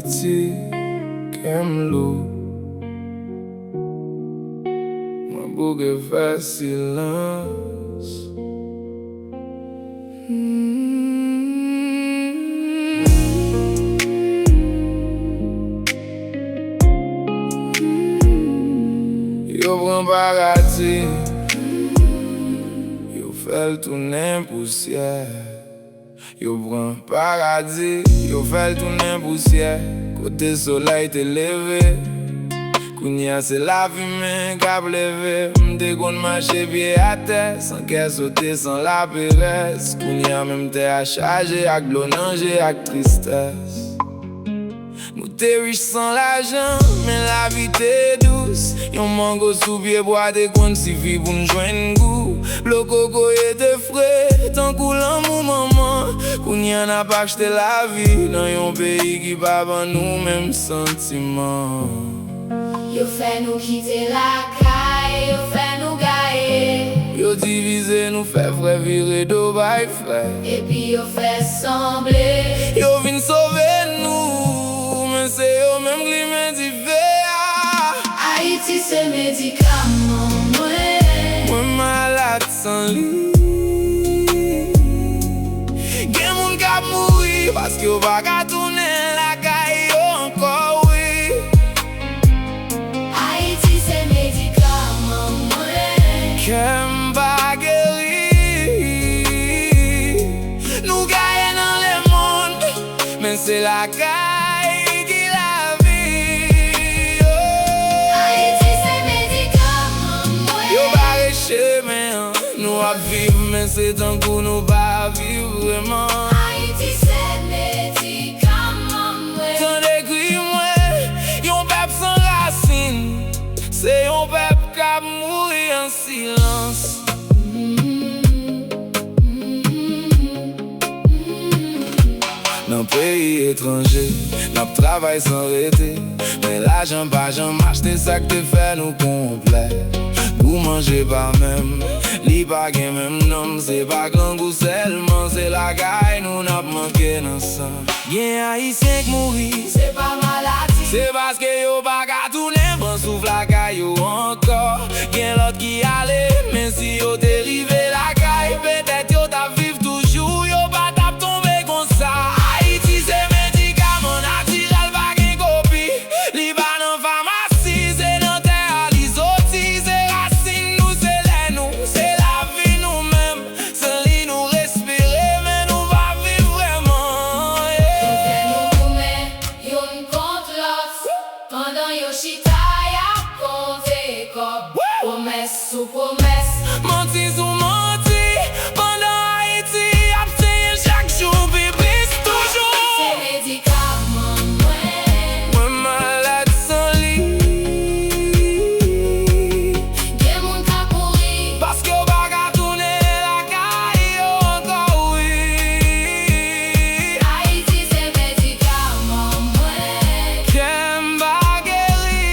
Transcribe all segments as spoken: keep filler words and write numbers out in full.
Ti kè m lou, mwen bouke fè silans. Hmm. Yo pran paradi, yo fè l tounen pousyè. Yo pran paradi, yo fè l tounen pousyè. Kote solèy te leve, kounye a se lafimen k ap leve. M te konn mache pye atè, san kè sote, san laperèz. Kounye a menm tè a chaje ak dlo nan je ak tristès. Nou te rich san lajan, men lavi te dous. Yon mango sou pye bwa te konn sifi pou n jwenn gou. Dlo kokoye te fre, tankou lanmou manman. Kounye a n ap achte lavi nan yon peyi ki pa ban nou menm santiman. Yo fè nou kite lakay, yo fè nou gaye. Yo divize nou, fè frè vire do bay frè. Epi yo fè sanble yo vin sove nou, men se yo menm k limen dife a. Ayiti se medikaman mwen. Mwen malad san li. Gen moun k ap mouri paske yo pa ka tounen lakay yo ankò, wi. Ayiti se medikaman mwen. Kè m pa geri. Nou gaye nan lemonn, men se lakay ki lavi. Oh. Ayiti se medikaman mwen. Yo bare chemen an, nou ap viv, men se tankou nou pa viv vreman. Ayiti se medikaman mwen. Tande kri mwen, yon pèp san rasin. Se yon pèp k ap mouri an silans. Nan peyi etranje, n ap travay san rete. Men lajan pa janm achte sa k te fè nou konplè. Gou manje pa menm, li pa gen menm nonm. Se pa grangou sèlman, se lakay nou n ap manke nan san. Gen Ayisyen k mouri, se pa maladi. Se paske yo pa ka tounen pran souf lakay yo ankò. Gen lòt ki ale, men si yo te rive lakay, petèt yo t ap viv toujou, yo pa t ap tonbe konsa. Ayiti se medikaman natirèl, pa gen kopi. Li pa nan famasi, se nan tè a li soti. Se rasin nou, se lè nou, se lavi nou menm. San li nou respire, men nou pa viv vrèman, yeah. Yo fè nou goumen youn kont lòt, pandan yo chita y ap konte kòb. Pwomès sou pwomès, manti sou manti, pandan Ayiti ap senyen chak jou pi plis toujou. Se medikaman mwen. Mwen malad san li. Gen moun k ap mouri paske yo pa ka tounen lakay yo ankò, wi. Ayiti se medikaman mwen. Kè m pa geri.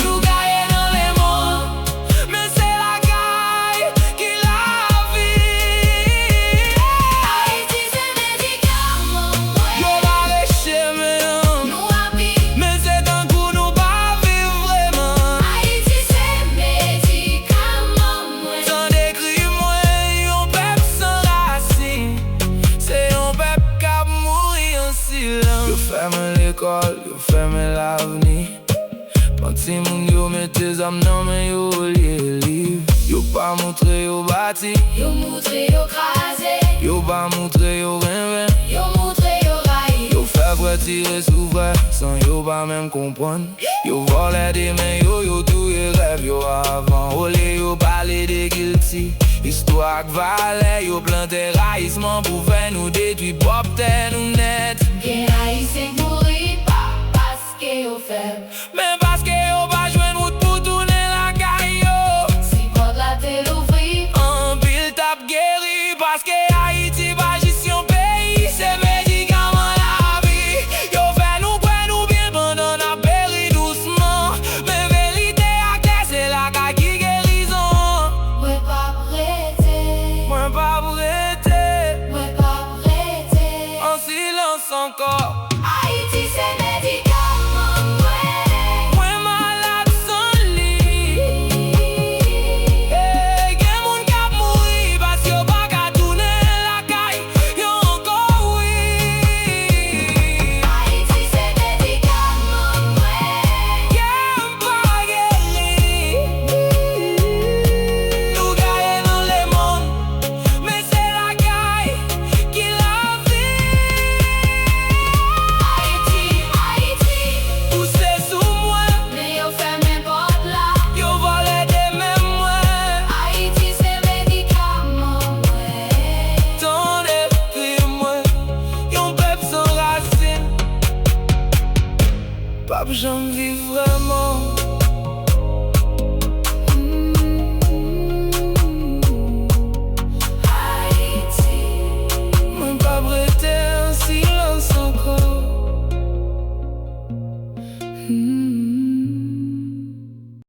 Nou gaye nan lemonn, men se lakay ki lavi. Ayiti se medikaman mwen. Yo bare chemen an, nou ap viv, men se tankou nou pa viv vreman. Ayiti se medikaman mwen. Tande kri mwen, yon pèp san rasin. Se yon pèp k ap mouri an silans. Yo fèmen lekòl, yo fèmen lavni. Pran timoun yo, mete zam nan men yo olye liv. Yo pa montre yo bati. Yo montre yo kraze. Yo pa montre yo renmen. Yo montre yo rayi. Yo fè frè tire sou frè san yo pa menm konprann. Yo vòlè demen yo, yo touye rèv yo avan. Olye yo pale de kilti, istwa ak valè, yo plante rayisman pou fè nou detwi pwòp tè nou nèt. Gen Ayisyen k mouri pa paske yo fèb, men paske yo pa jwenn wout pou tounen lakay yo. Si pòt la te louvri, anpil t ap geri, paske Ayiti pa jis yon peyi, se medikaman lavi. Yo fè nou kwè nou byen pandan n ap peri dousman, men verite a klè, se lakay ki gerizon. Mwen p ap rete. Mwen p ap rete. Mwen p ap rete an silans ankò.